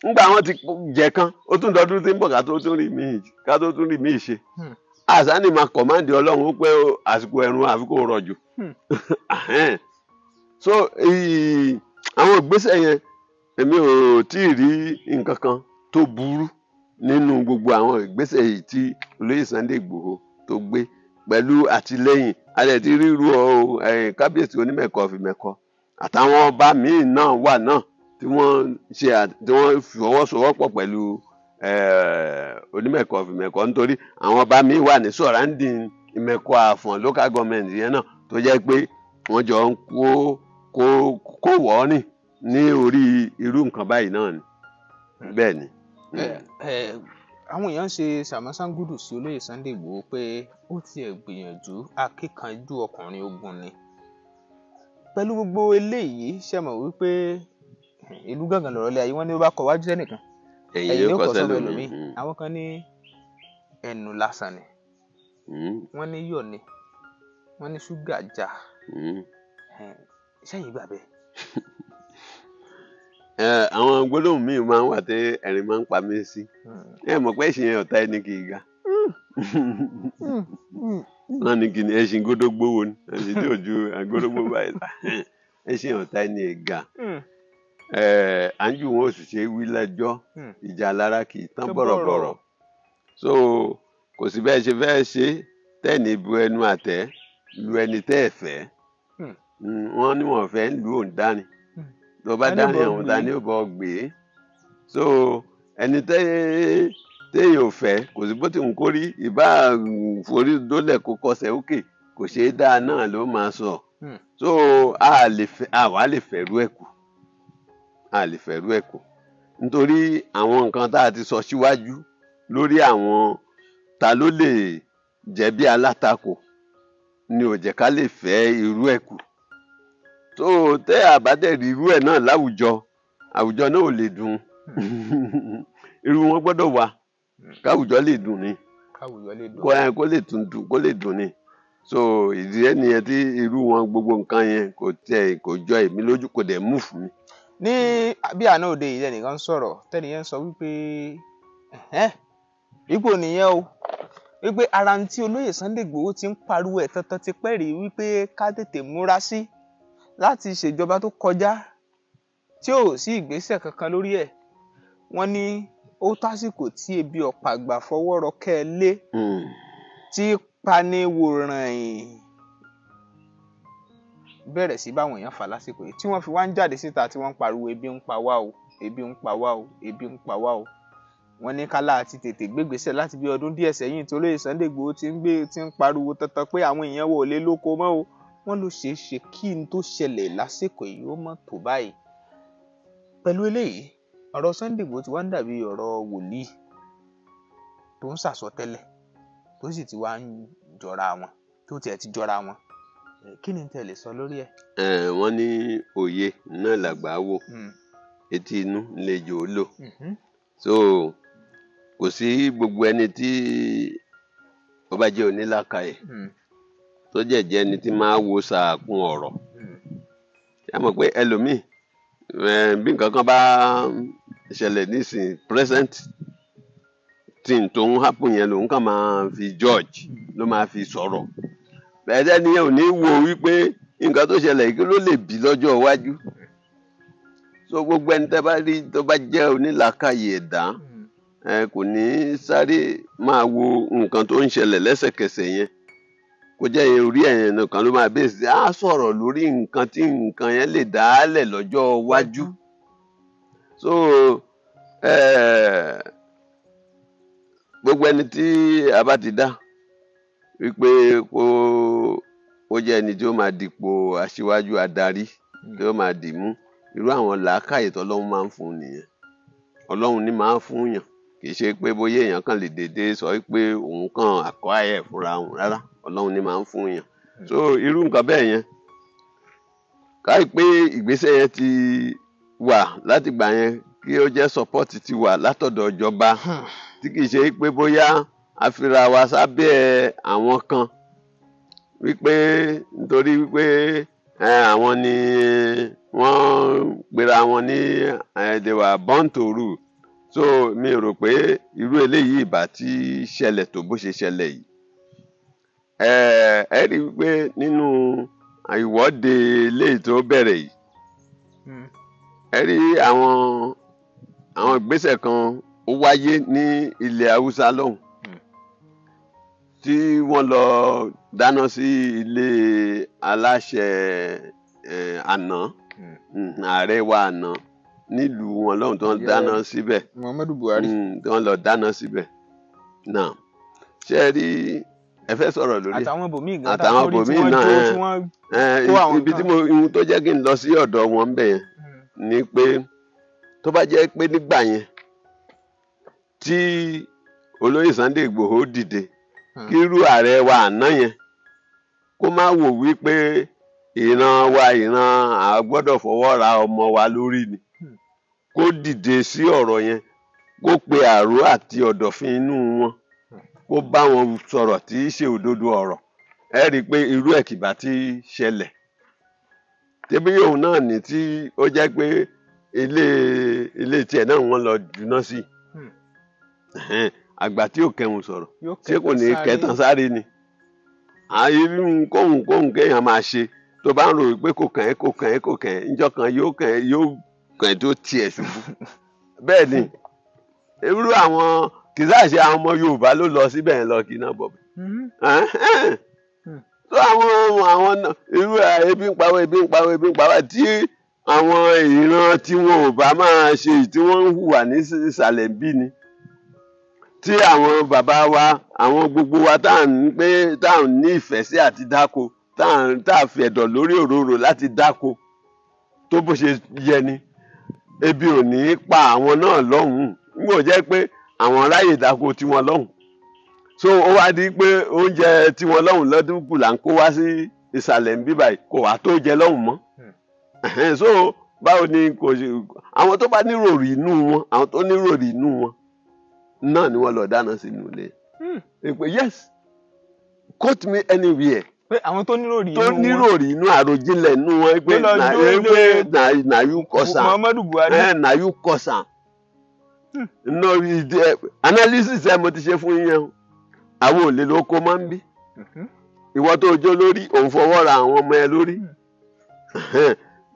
Nígbà wọn ti jẹ kan, ó tún dọdún tí ń bọ̀ ká tó tún rí míì, ká tó tún rí míì ṣe. Àṣà ni máa kọ̀máǹdì Ọlọ́run ó pé àsìkò ẹ̀rùn àfi kò rọ̀jò. So àwọn ìgbésẹ̀ yẹn, èmi ò tí ì rí nǹkan kan tó burú nínú gbogbo àwọn ìgbésẹ̀ yìí tí olóyè Sunday Igboho tó gbé pẹ̀lú àtìlẹ́yìn alẹ́ ti ríru ọ kábíyèsí onímẹ̀kọ fìmẹ̀kọ àtàwọn ọba míì náà wà náà tí wọ́n ṣe tí wọ́n fọwọ́sowọ́pọ̀ pẹ̀lú onímẹ̀kọ fìmẹ̀kọ, nítorí àwọn ọba míì wà ní surrounding Ìmẹ̀kọ Àfọ̀n local government yẹn náà tó jẹ́ pé wọ́n jọ ń kó wọ́ọ́rìn ní orí irú nǹkan báyìí náà ni. Bẹ́ẹ̀ ni. Àwọn èèyàn ń ṣe sàmọ́sángúdù sí olóyè Sunday Igboho pé ó tiẹ̀ gbìyànjú, akíkanjú ọkùnrin ogun ni. Pẹ̀lú gbogbo eléyìí, ṣe mọ̀ wípé ìlú gángan lọ̀rọ̀ lé ayé, wọ́n ní ó bá kọ wájú sẹ́nìkan, ẹ̀yìn ló kọ sọ́dọ̀ ẹlòmíì. Àwọn kan ní ẹnu lásán ni, wọ́n ní yọ̀ ni, wọ́n ní ṣúgà já. Ṣẹ́yìn gbà bẹ́ẹ̀? Àwọn gbólóhùn míì máa ń wà tí ẹ̀rín máa ń pa mí sí. Ẹ mọ̀ pé ẹṣin ọ̀tá ẹni kì í ga. Wọ́n ní kí ni ẹṣin gódógbó wo ni, ẹṣin tí ò ju gódógbó báyìí lọ. Ẹṣin ọ̀tá ẹni ga. Àǹjù wọn ò sì ṣe wí lẹ́jọ́, ìjà lára kì í tán bọ̀rọ̀bọ̀rọ̀. So kò sí bẹ́ẹ̀ ṣe fẹ́ ṣe tẹ́ẹ̀ni bu ẹnu àtẹ́ lu ẹni tẹ́ ẹ̀ fẹ́. Wọ́n ní wọ́n fẹ́ ń lu òun dání, tó bá dání ọ̀hún dání ó bọ̀ gbé. So ẹni téèyàn ò fẹ́, kò sí bó ti ń kórí ìbá forí dólẹ̀ kó kọsẹ̀ òkè, kò ṣeé dáa náà ló máa sọ. So àwa lè fẹ́rú ẹ̀ kù, a lè fẹ́rú ẹ̀ kù, nítorí àwọn nǹkan tá a ti sọ síwájú lórí àwọn ta ló lè jẹ́ bí alátakò ni ò jẹ́ ká lè fẹ́ irú ẹ̀ kù. Tó tẹ́ àbádẹ́rì irú ẹ̀ náà láwùjọ, àwùjọ náà ò lè dùn. Irú wọn gbọ́dọ̀ wà káwùjọ lè dùn ni, kó lè tún dùn, kó lè dùn ni. So ìdí ẹ̀ nìyẹn tí irú wọn gbogbo nǹkan yẹn kò tẹ kò jọ èmi lójú, kò dẹ̀ mú fún mi. Ní bí àná òde yìí ẹnìkan ń sọ̀rọ̀, tẹ́nìyẹn ń sọ wípé ipò nìyẹn o, wípé ara ń tí olóyè Sunday Igboho ti ń pariwo ẹ̀ tọ́tọ́ ti pẹ́ rí, wípé ká tètè múra sí láti ṣèjọba tó kọjá tí ò sí ìgbésẹ̀ kankan lórí ẹ̀. Wọ́n ní ó tásìkò tí ebi ọ̀pàgbà fọwọ́rọ́ kẹ́ ẹ lé tí paniwòrán bẹ̀rẹ̀ sí báwọn èèyàn fà lásìkò yìí, tí wọ́n fi wá ń jáde síta tí wọ́n ń pariwo ebi ń pa wá o, ebi ń pa wá o, ebi ń pa wá o. Wọ́n ní kálá àti tètè gbégbèsè láti bí ọdún díẹ̀ sẹ́yìn tí olóyè Sunday Igboho ti ń gbé ti ń pariwo tọ́tọ́ pé àwọn èèyàn wò lé lóko mọ́ o. Wọ́n ló ṣeé ṣe kí n tó ṣẹlẹ̀ lásìkò yìí ó mọ̀ tó báyìí. Pẹ̀lú eléyìí, ọ̀rọ̀ Sunday Igboho ti wá ń dàbí ọ̀rọ̀ wòlíì tó ń sàsọtẹ́lẹ̀ tó sì ti wá ń jọra wọn, tó tiẹ̀ ti jọra wọn. Kí ni tẹ́ lè sọ lórí ẹ̀? Wọ́n ní òye náà làgbà wò, etí inú lejò ó lò. So kò sí gbogbo ẹni tí ó bá jẹ́ onílàkàyè tó jẹ̀jẹ́ ẹni tí máa wo sàkún ọ̀rọ̀. Ṣé mọ̀ pé ẹlòmíì bí nǹkan kan bá ṣẹlẹ̀ nísìnyí, present thing tó ń happen yẹn lòun kàn máa fi judge, ló máa fi sọ̀rọ̀. Bẹ́ẹ̀ ni ò ní wo wípé nǹkan tó ṣẹlẹ̀ kí ló lè bí lọ́jọ́ iwájú. So gbogbo ẹni tẹ́ bá rí tó bá jẹ́ onílàkàyè ẹ̀dá, kò ní sáré máa wo nǹkan tó ń ṣẹlẹ̀ lẹ́sẹ̀kẹsẹ̀ yẹn, kó jẹ́ orí ẹ̀yẹn nìkan ló máa bèèsì á sọ̀rọ̀ lórí nǹkan tí nǹkan yẹn lè dálẹ̀ lọ́jọ́ iwájú. So gbogbo ẹni tí a bá ti dá wípé kó ó jẹ́ ẹni tí ó máa dipò aṣíwájú adarí, tí ó máa dì mú. Irú àwọn làákàyè tọ́lọ́run máa ń fún nìyẹn. Ọlọ́run ní máa ń fún yàn, kì í ṣe pé bóyá èèyàn kàn lè dédé sọ pé òun kàn acquire ẹ̀ fúnra òun, rárá, Ọlọ́run ní máa ń fún yàn. So irú nǹkan bẹ́ẹ̀ yẹn, káì pé ìgbésẹ̀ yẹn ti wà láti gbà yẹn, kí ó jẹ́ support ti wà látọ̀dọ̀ ìjọba, tí kì í ṣe pé bóyá a fira wa sábẹ́ àwọn kan, wípé nítorí wípé àwọn ni wọ́n pera wọn ní they were born to rule. So mi rò pé irú eléyìí ìbá tí ṣẹlẹ̀ tó bó ṣe ṣẹlẹ̀ yìí. Ẹ rí i pé nínú ìwọ́de eléyìí tó bẹ̀rẹ̀ yìí, ẹ rí àwọn ìgbésẹ̀ kan ó wáyé ní ilẹ̀ Haúsá lọ́hùn, tí wọ́n lọ dáná sí ilé aláṣẹ àná, ààrẹ wa àná nílùú wọn lọ́hùn, tó ń dáná síbẹ̀, Muhammadu Buhari, tó ń lọ dáná síbẹ̀ náà. Ṣé ẹ rí, ẹ fẹ́ sọ̀rọ̀ lórí àtàwọn bòmíì gan, àtàwọn bòmíì náà, ibi tí mo ohun tó jẹ́ kí n lọ sí ọ̀dọ̀ wọn bẹ̀ yẹn ni pé tó bá jẹ́ pé nígbà yẹn tí olóyè Sunday Igboho dìde, kí irú ààrẹ wa àná yẹn kó má wò wípé ìran wa ìran a gbọ́dọ̀ fọwọ́ ra ọmọ wa lórí ni, kó dìde sí ọ̀rọ̀ yẹn, kó pe àrò àti ọ̀dọ̀fin inú wọn, kó bá wọn sọ̀rọ̀ tí í ṣe òdodo ọ̀rọ̀. Ẹ rí i pé irú ẹ̀ kìbá tí ṣẹlẹ̀. Tẹ́bí òun náà ní tí ó jẹ́ pé ilé tiẹ̀ náà wọ́n lọ jùná sí. Àgbà tí ò kẹhùn sọ̀rọ̀, ṣé kò ní kẹtàn sáré ni? Irú kóhùn kéèyàn máa ṣe tó bá ń rò pé kò kàn ẹ́, kò kàn ẹ́, kò kàn ẹ́, níjọ́ kan yóò kàn ẹ́, yóò kàn ẹ́ tó tiẹ̀ ṣubú. Bẹ́ẹ̀ ni irú àwọn kì í sáà ṣe àwọn ọmọ Yorùbá ló lọ síbẹ̀ yẹn lọ kí iná bọ̀. Tó àwọn irú ebi ń pa wá, ebi ń pa wá, ebi ń pa wá, tí àwọn ìran tí wọn ò bá máa ṣe tí wọ́n ń hùwà ní ìsàlẹ̀ bí ni, tí àwọn bàbá wa, àwọn gbogbo wa tá à ń pé tá à ń ní ìfẹ́ sí àti dáko, tá à fi ẹ̀dọ̀ lórí òróró láti dáko tó bó ṣe yẹ ni, ebi ò ní pa àwọn náà lọ́hùn-ún. N kò jẹ́ pé àwọn ráyè dáko tiwọn lọ́hùn. So ó wá di pé oúnjẹ tiwọn lọ́hùn lọ́dún kù là ń kó wá sí ìsàlẹ̀ ń bí báyìí, kò wá tó jẹ lọ́hùn mọ́. So báwo ni kò ṣe àwọn tó bá níròrí inú wọn, àwọn tó níròrí inú wọn náà ni wọ́n lọ dáná sínú ilé. Pé yes, quote me anywhere. Pé àwọn tó níròrí inú wọn, tó níròrí inú àròjinlẹ̀ inú wọn pé na you cause am, Muhammadu Buhari, na you cause am. No, analysis ẹ mo ti ṣe fún yín o. Àwọn ò lè ló kó máa ń bí. Ìwọ tó jó lórí, òun fọwọ́ ra àwọn ọmọ ẹ lórí.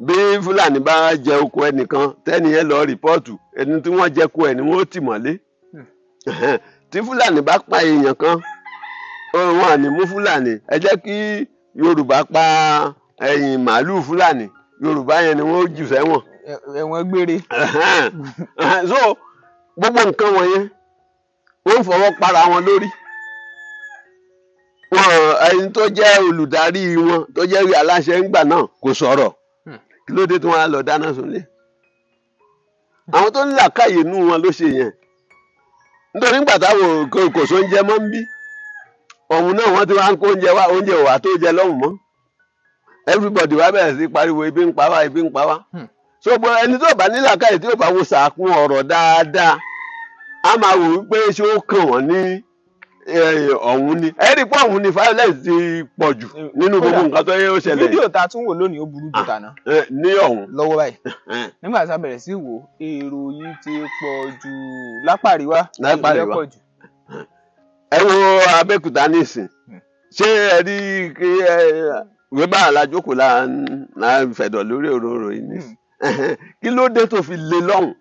Bí Fúlàní bá jẹ oko ẹnìkan, tẹ́ni yẹn lọ rìpọ́ọ̀tù, ẹni tí wọ́n jẹ ko ẹ̀ ni wọ́n tì mọ́lé. Tí Fúlàní bá pa èèyàn kan, wọn à ní mú Fúlàní. Ẹ jẹ́ kí Yorùbá pa ẹ̀yìn màálùú Fúlàní, Yorùbá yẹn ni wọ́n jù sẹ́wọ̀n. Ẹ̀wọ̀n gbére. So gbogbo nǹkan wọ̀nyẹn, wọ́n ń fọwọ́ para wọn lórí. Wọn ẹni tó jẹ́ olùdarí wọn, tó jẹ́ aláṣẹ ńgbà náà kò sọ̀rọ̀. Kí ló dé tí wọ́n á lọ dáná sunlé? Àwọn tó ń làkàyè inú wọn ló ṣe yẹn. Nítorí nígbà táwọn kò sóúnjẹ mọ́ ń bí, ọ̀hún náà wọ́n ti wá ń kó oúnjẹ wá, oúnjẹ ò wá tó jẹ lọ́hùn mọ́. Everybody wá bẹ̀rẹ̀ sí pariwo ebi ń pa wá, ebi ń pa wá. So gbọ́ ẹni tó bá ní làkàyè tí ó bá wo sàkún ọ̀rọ̀ dáadáa, a máa wò wípé ṣé ó kàn wọ́n ní ọ̀hún ni. Ẹ rí i pé ọ̀hún ni violence ti pọ̀ jù nínú gbogbo nǹkan tó yẹ ó ṣẹlẹ̀. Fídíò tá a tún wò lónìí ó burú jù tàná. Ní ọ̀hún. Lọ́wọ́ báyìí. Nígbà tá a bẹ̀rẹ̀ sí wò, èrò yìí ti pọ̀ jù lápá àríwá. Lápá àríwá. Ẹ wo Abẹ́òkúta nísìn. Ṣé ẹ rí kí ìwé bá alájókòó là ń fẹ̀dọ̀ lórí òróró yìí nísìn? Kí ló dé tó fi le lọ́hùn?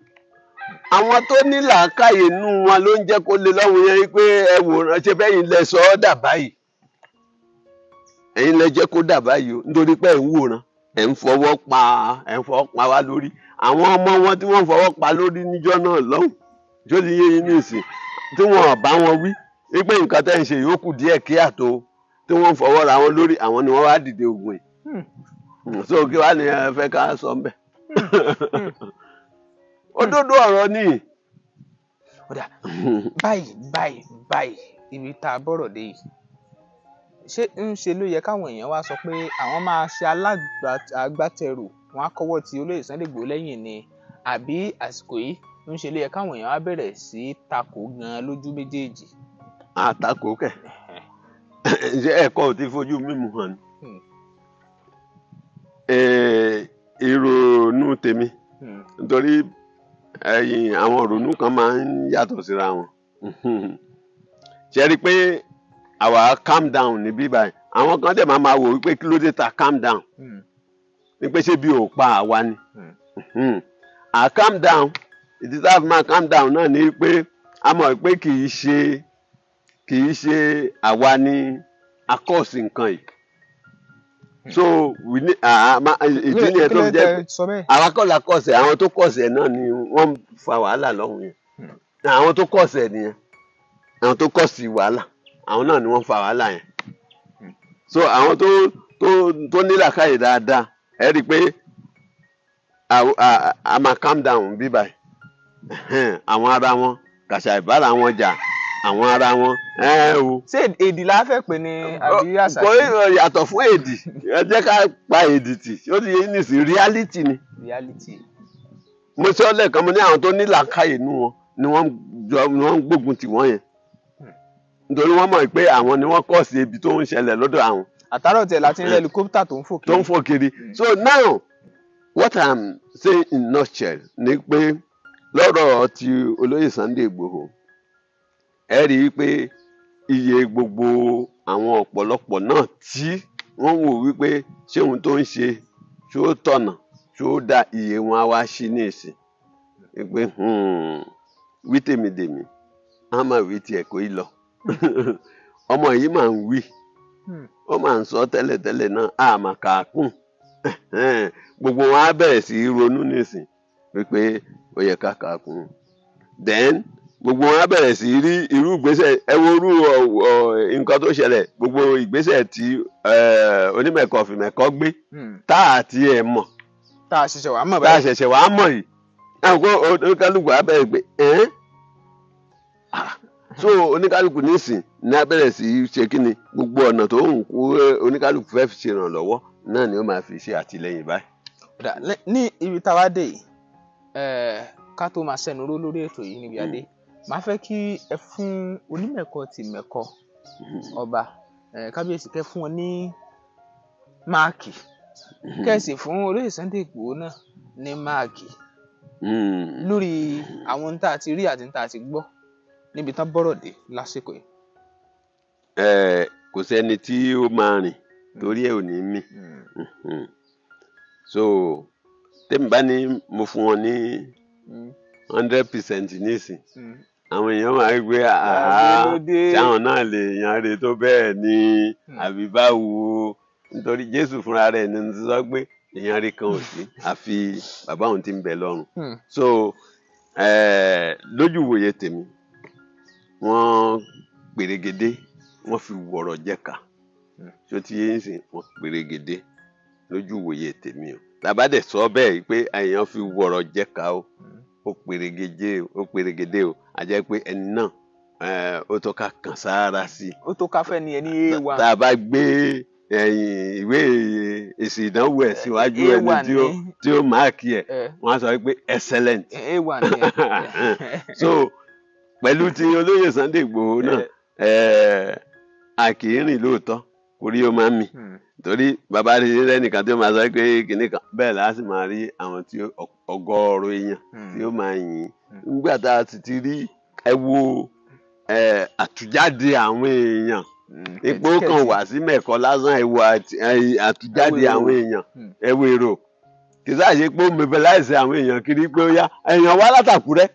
Àwọn tó ní làákàyè inú wọn ló ń jẹ́ kó le lọ́hùn yẹn pé ẹ wòran ṣe bẹ́yìn lẹ sọ ọ́ dà báyìí, ẹ̀yin lẹ jẹ́ kó dà báyìí o, nítorí pé ẹ̀ ń wòran, ẹ̀ ń fọwọ́ pa, ẹ̀ ń fọwọ́ pa wá lórí. Àwọn ọmọ wọn tí wọ́n fọwọ́ pa lórí níjọ́ náà lọ́hùn, tó ti yé yín nísìn, tí wọn ò bá wọn wí wípé nǹkan tẹ́ ń ṣe yóò kù díẹ̀ kí àtó, tí wọ́n ń fọwọ́ ra wọn lórí, àwọn ni wọ́n wá dìde ogun yìí. So kí wàá ní ẹ fẹ́ ká sọ mbẹ́? Òdodo ọ̀rọ̀ ni. Ó dà báyìí báyìí báyìí, ibi tá a bọ̀rọ̀ dé yìí, ṣé ń ṣe ló yẹ káwọn èèyàn wá sọ pé àwọn máa ṣe agbátẹrù wọn á kọ́wọ́ ti olóyè Sunday Igboho lẹ́yìn ni, àbí àsìkò yìí ń ṣe ló yẹ káwọn èèyàn wá bẹ̀rẹ̀ sí takò gan lójú méjèèjì? Àtakò kẹ̀, ṣé ẹ̀kọ́ ò ti fojú mímu hàn ni? Ìrònú tèmi, nítorí ẹ̀yìn àwọn ìrònú kan máa ń yàtọ̀ síra wọn. Ṣe rí i pé àwa calm down níbí báyìí, àwọn kan dẹ̀ máa wò wípé kí ló dé ta calm down, ní pé ṣé bí ò pa àwa ni. À calm down, ìdí tá a fi máa calm down náà ni pé a mọ̀ pé kì í ṣe àwa ni a cause nǹkan yìí. So we need ìdí nìyẹn tó fi jẹ́ pé sọ bẹ́ẹ̀. Àwa kọ́ la cause ẹ̀, àwọn tó cause ẹ̀ náà ni wọ́n ń fa wàhálà lọ́hùn yẹn. Àwọn tó cause ẹ̀ nìyẹn, àwọn tó cause wàhálà, àwọn náà ni wọ́n fa wàhálà yẹn. So àwọn tó ní làákàyè dáadáa, ẹ rí i pé a máa calm down bí báyìí. Àwọn ara wọn kàṣà ìbára wọn jà, àwọn ara wọn ẹ o. Ṣé èdì la fẹ́ pè ní àbí àṣà? Kò yàtọ̀ fún èdì, ẹ jẹ́ ká pa èdì tì. Ó ti yé nísìnyí, reality ni. Reality. Mo sọ lẹ́ẹ̀kan, mo ní àwọn tó ní làákàyè nú wọn ni wọ́n jọ ni wọ́n ń gbógun tì wọ́n yẹn, nítorí wọ́n mọ̀ pé àwọn ni wọ́n cause ebi tó ń ṣẹlẹ̀ lọ́dọ̀ àwọn. Àtàrọ̀ tẹ̀ láti rí helicopter tó ń fò Tó ń fò kiri. So now, what I'm saying in nutshell ni pé lọ́rọ̀ ti olóyè Sunday Igboho, ẹ rí i pé iye gbogbo àwọn ọ̀pọ̀lọpọ̀ náà tí wọ́n wò wípé ṣé ohun tó ń ṣe, ṣó tọ̀nà, ṣó dá, iye wọn á wá sí ní ìsìn wípé wí tèmídèmí á máa wí tiẹ̀ kó í lọ, ọmọ yìí máa ń wí, ó máa ń sọ tẹ́lẹ̀tẹ́lẹ̀ náà, á máa kà á kùn. Gbogbo wọn á bẹ̀rẹ̀ sí í ronú nísìn wípé ó yẹ ká kà á kún. Then gbogbo wọn á bẹ̀rẹ̀ sí í rí irú ìgbésẹ̀, ẹ wo irú nǹkan tó ṣẹlẹ̀, gbogbo ìgbésẹ̀ tí onímẹ̀kọ fìmẹ̀kọ gbé tá àti ẹ̀ mọ̀, Tá a ṣẹ̀ṣẹ̀ wàá mọ̀ tá a báyìí. ṣẹ̀ṣẹ̀ wàá mọ̀ yìí, àwọn kó oníkálukú á bẹ̀rẹ̀ pé ẹ́n. So oníkálukú nísìn ní á bẹ̀rẹ̀ sí í ṣe kíni, gbogbo ọ̀nà tó ń kú oníkálukú fẹ́ fi ṣèrànlọ́wọ́ náà ni ó máa fi ṣe àtìlẹ́yìn báyìí. Ó dà, ní ibi tá a wá dé yìí, ká tó máa ṣẹnu ró lórí ètò yìí níbi adé, màá fẹ́ kí ẹ fún onímẹ̀kọ ti mẹ̀kọ ọba, kábíyèsí, kẹ́ fún wọn ní máàkì, kẹ́ sì fún olóyè Sunday Igboho náà ní máàkì lórí àwọn ohun tá a ti rí àti ohun tá a ti gbọ́ níbi tán bọ́rọ̀ dé lásìkò yìí. Kò sẹ́ni tí ó máa rìn torí ẹ̀ ò ní mì. So tẹ́mi bá ní mo fún wọn ní 100% nísìn, àwọn èèyàn máa ń gbé àá Kí ló dé? Táwọn náà lè yan re tó bẹ́ẹ̀ ni àbí báwo? Nítorí Jésù fúnra rẹ̀ ní ti sọ pé èèyàn rí kan ò sí àfi bàbá òun tí ń bẹ lọ́run. So lójú ìwòye tèmi, wọ́n pèrègede, wọ́n fi wọ̀rọ̀ jẹ́ka. Tó ti yé ń sìn, wọ́n pèrègede lójú ìwòye tèmi o. Tàbá dẹ̀ sọ bẹ́ẹ̀ pé èèyàn fi wọ̀rọ̀ jẹ́ka o, ó pèrègede, ó pèrègede o, a jẹ́ pé ẹni náà ó tó ká kàn sára sí i. Ó tó ká fẹ́ ni ẹni A1. Tá a bá gbé ẹ̀yìn ìwé èsì ìdánwò ẹ̀ síwájú ẹni A1 tí ó ní. tí ó mark ẹ̀, wọ́n á sọ pé excellent. A1 ni ẹ. So pẹ̀lú ti olóyè Sunday Igboho náà, a kì í rìn lóòótọ́ kórí ó máa ń mì, torí bàbá rí lẹ́nìkan tí ó máa sọ pé kinní kan bẹ́ẹ̀ la sì máa rí àwọn tí ọgọ́rùú èèyàn tí ó máa yìn ín. Nígbà tá a sì ti rí, ẹ wo àtújáde àwọn èèyàn, ipò kan wà sí mẹ́kọ lásán, ẹ wo àtújáde Ẹ wo èrò. àwọn èèyàn, ẹ wo èrò. Kì í sáà ṣe pé ó mobilize àwọn èèyàn kiri pé ó yá, èèyàn wá látàkúrẹ́.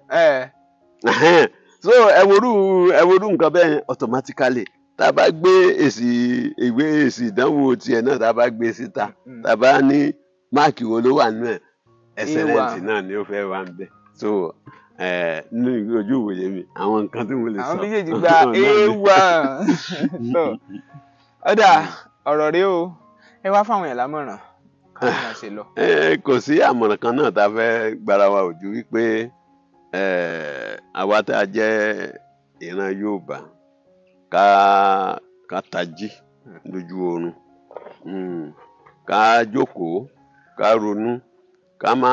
So ẹ worú nǹkan bẹ́ẹ̀ yẹn, automatically, tá a bá gbé èsì ìwé èsì ìdánwò tiẹ̀ náà, tá a bá gbé síta, tá a bá ní máàkì wo ló wà nínú ẹ̀, excellent A1. náà ni ó fẹ́ wà ń bẹ̀. So nínú ojú ìwòye mi, àwọn nǹkan tí mo lè sọ Àwọn méjèèjì gba náà ni. A1. So, Ọ̀dà ọ̀rọ̀ rèé o, ẹ wá fáwọn èèyàn lámọ̀ràn ká máa ṣe lọ. Kò sí àmọ̀ràn kan náà tá a fẹ́ gbára wa ojú wípé àwa tá a jẹ́ ìran Yorùbá ká tají lójú oorun, ká jókòó, ká ronú, ká má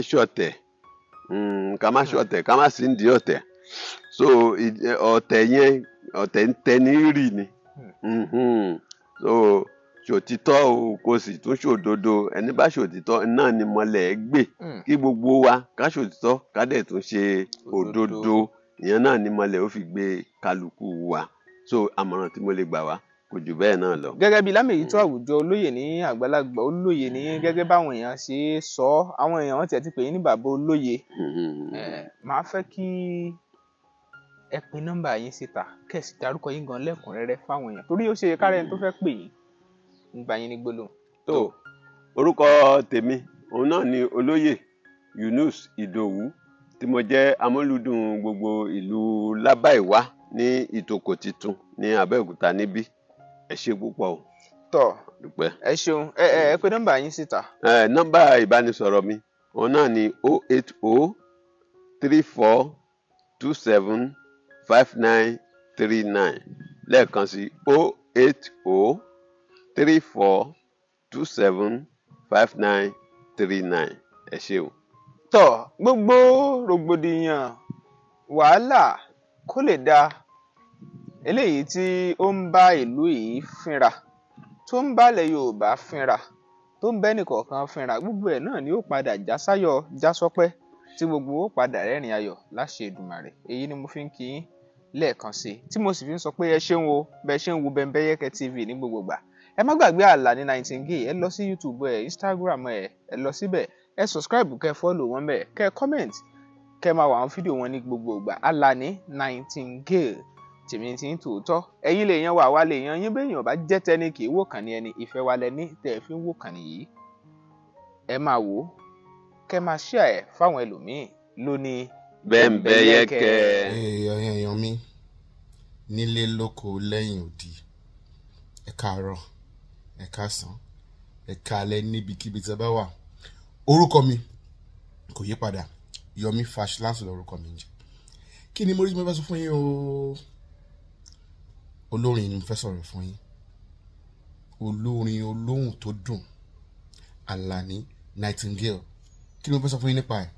ṣọ̀tẹ̀, ká má ṣọ̀tẹ̀, ká má sì ń di ọ̀tẹ̀. So ọ̀tẹ̀ yẹn, ọ̀tẹ̀ ń tẹni rì ni. So ṣòtítọ́ o, kò sì tún ṣòdodo. Ẹni bá ṣòtítọ́ náà ni mọlẹ̀ gbè. Kí gbogbo wa ká ṣòtítọ́, ká dẹ̀ tún ṣe òdodo, ìyẹn náà ni mọlẹ̀ ó fi gbé kálukú wa. So àmọ̀ràn tí mo lè gbà wá kò jù bẹ́ẹ̀ náà lọ. Gẹ́gẹ́ bí lámèyí tó àwùjọ, olóyè ní àgbàlagbà, olóyè ní gẹ́gẹ́ báwọn èèyàn ṣe sọ, àwọn èèyàn wọn tiẹ̀ ti pè yín ní bàbá olóyè. Màá fẹ́ kí ẹ pe nọ́mbà yín síta, kẹ́ ẹ sì dárúkọ yín gan lẹ́kùnrẹ́rẹ́ fáwọn èèyàn, torí ó ṣe kárẹ́ ẹni tó fẹ́ pè yín ń gba yín ní gbólóhùn. Tó orúkọ tèmi òun náà ni olóyè Yunus Ìdòwú, tí mo jẹ́ amúlùdùn gbogbo ìlú Lábàìwá ní Ìtòkò Titun ní Abẹ́òkúta níbí. Ẹ ṣé púpọ̀ o. Tọ dúpẹ́. Ẹ ṣeun. Ẹ ẹ pe nọ́mbà yín síta. Nọ́mbà ìbánisọ̀rọ̀ mi òun náà ni 080 34 27 59 39, lẹ́ẹ̀kan sí 080 34 27 59 39. Ẹ ṣé o. Tọ gbogbo rògbòdìyàn wàhálà kó lè dáa eléyìí tí ó ń bá ìlú yìí fínra, tó ń bálẹ̀ Yorùbá fínra, tó ń bẹ́nìkọ̀ọ̀kan fínra, gbogbo ẹ̀ náà ni ó padà já sáyọ̀ já sọ́pẹ́, tí gbogbo ó padà rẹ́rìn ayọ̀ láṣẹ Èdùmàrè. Èyí ni mo fi ń kí yín lẹ́ẹ̀kan sí i, tí mo sì fi ń sọ pé ẹ ṣeun o, bẹ́ẹ̀ ṣe ń wo Bembeyeke TV ní gbogbo ìgbà. Ẹ má gbàgbé Àlàní Nightingale, ẹ lọ sí YouTube ẹ, Instagram ẹ, ẹ lọ síbẹ̀, ẹ subscribe, kẹ́ follow wọn bẹ́ẹ̀, kẹ́ comment, kẹ́ máa wò àwọn fídíò wọn ní gbogbo ìgbà. Àlàní Nightingale, tèmi ti ń tòótọ́. Ẹ̀yin lè yan wà, wá lè yan yín, béèyàn bá jẹ́ tẹ́ni kì í wò kàn ní ẹni. Ìfẹ́ wa lẹ ní tẹ́ ẹ fi ń wò kàn nìyí. Ẹ máa wò ó, kẹ́ máa share ẹ̀ fáwọn ẹlòmíín lónìí. Bembeyeke. Èèyàn mi nílé lóko lẹ́yìn odi, ẹ káàárọ̀, ẹ káàsán, ẹ káalẹ́ níbikíbi tí ẹ bá wà. Orúkọ mi kò yí padà, Yomi Fash Lanso lórúkọ mi ń jẹ́. Kí ni mo rí tí mo fẹ́ sọ fún yín o? Olórin ni mo fẹ́ sọ̀rọ̀ fún yín. Olórin olóhùn tó dùn, Àlàní Nightingale. Kí ni mo fẹ́ sọ fún yín nípa ẹ̀?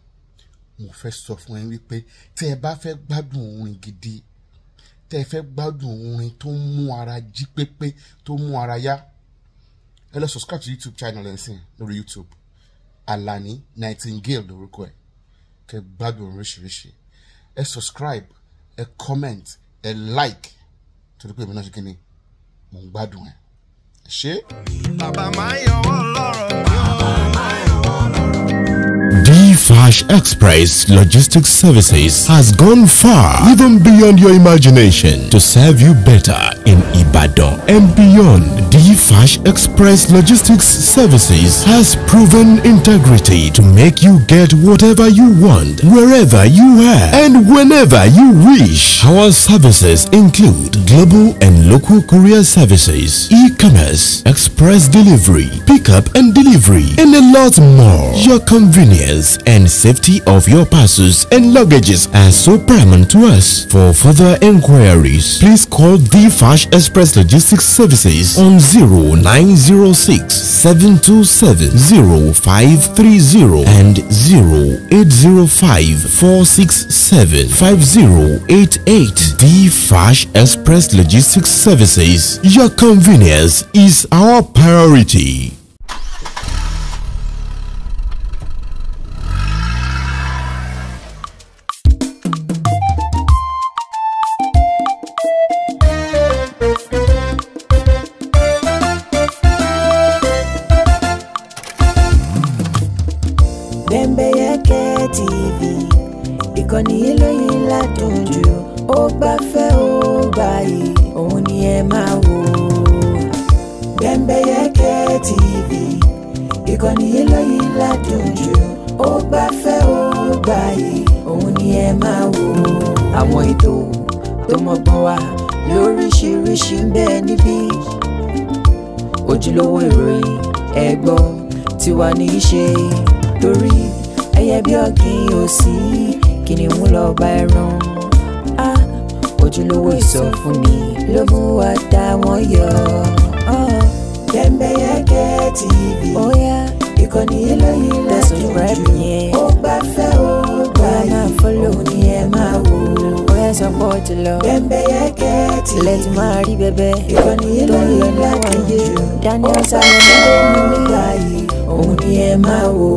Mo fẹ́ sọ fún yín wípé tí ẹ bá fẹ́ gbádùn orin gidi, tí ẹ fẹ́ gbádùn orin tó mú ara jí pépé, tó mú ara yá, ẹ lọ subscribe to YouTube channel ẹ̀ sìn lórí YouTube, Àlàní Nightingale lórúkọ ẹ̀, kẹ́ gbádùn oríṣiríṣi. Ẹ subscribe, ẹ comment, ẹ like, torí pé èmi náà ṣe kí ni mò ń gbádùn ẹ̀. Ṣé. Bàbá máa ń yọwọ́ lọ́rọ̀ mi o. D-Fash Express Logistics Services has gone far, even beyond your imagination, to serve you better in Ibadan and beyond. D-Fash Express Logistics Services has proven integrity to make you get whatever you want, wherever you are, and whenever you wish. Our services include global and local courier services, e-commerce, express delivery, pickup and delivery, and a lot more. Your convenience and safety of your parcels and luggages are so paramount to us. For further inquiries, please call D-Fash Express Logistics Services on 0906 727 0530 and 0805 467 5088. D-Fash Express Logistics Services. Your convenience is our priority. Bembeyeke TV, ìkànnì eléyìí ládùn jù, ó gbafẹ́ ó gbayì, òun ni ẹ máa wò. Bembeyeke TV, ìkànnì eléyìí ládùn jù, ó gbafẹ́ ó gbayì, òun ni ẹ máa wò. Àwọn ètò tó mọ́gbọ́n wá lóríṣiríṣi ń bẹ níbí. Ojúlówó ìròyìn ẹ gbọ́ tiwa ní í ṣe, torí ẹyẹ bí ọ̀gìn ò sí, kìnìún lọ bá ẹran. Ojúlówó ìsọfúnni ló mú wa dá wọn yọ. Bembeyeke TV. Ìkànnì eléyìí ládùn jù, ó gbafẹ́, ó gbààyè, òun ni ẹ máa wò. Ó sọ pé ó ti lọ. Bembeyeke TV. Lẹ́tí máa rí bẹ́bẹ́. Ìkànnì eléyìí ládùn jù, Daniel ó Salomon gbafẹ́, ó gbààyè, òun ni ẹ máa wò.